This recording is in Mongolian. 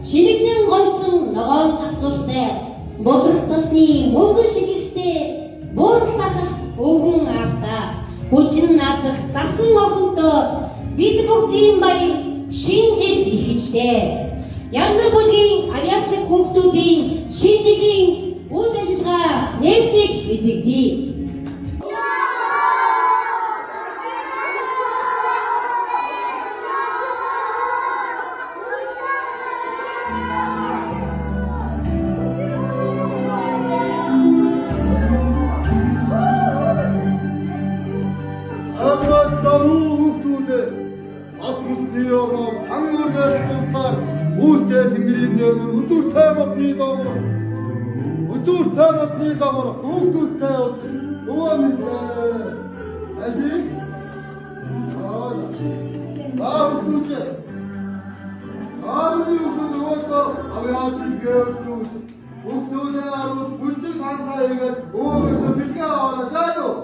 Ширэгдэн гойсон ногоон гацуултай, бодрох цасны мөнгөн шигэртэй, буурал сахах өвгөн аавтай, хүчин наадах засан охинтой бид бүгдийн баяр шинэ жил эхэллээ. Янз бүрийн авьяаслаг хүүхдүүдийн шинэ жилийн үйл ажиллагаа нээснийг мэдэгдэе. Амраад залуу хүүхдүүдээ ас усны ороо хан өргөж тусаар үүтэй тэнгэрийн дээгүүр өдөртэй модны доогуур өдөртэй модны доогуур хүүхдүүдтэй өвөө мэдээ. Алиг аа хүүхдүүдээ Арны хүүхдүүд өвөөдөө авьяасыг гээвдүүд хүүхдүүдээ аруул бүжиг ханхаа хийгээд өвөөсөө бэлгээ аваарай заа юу.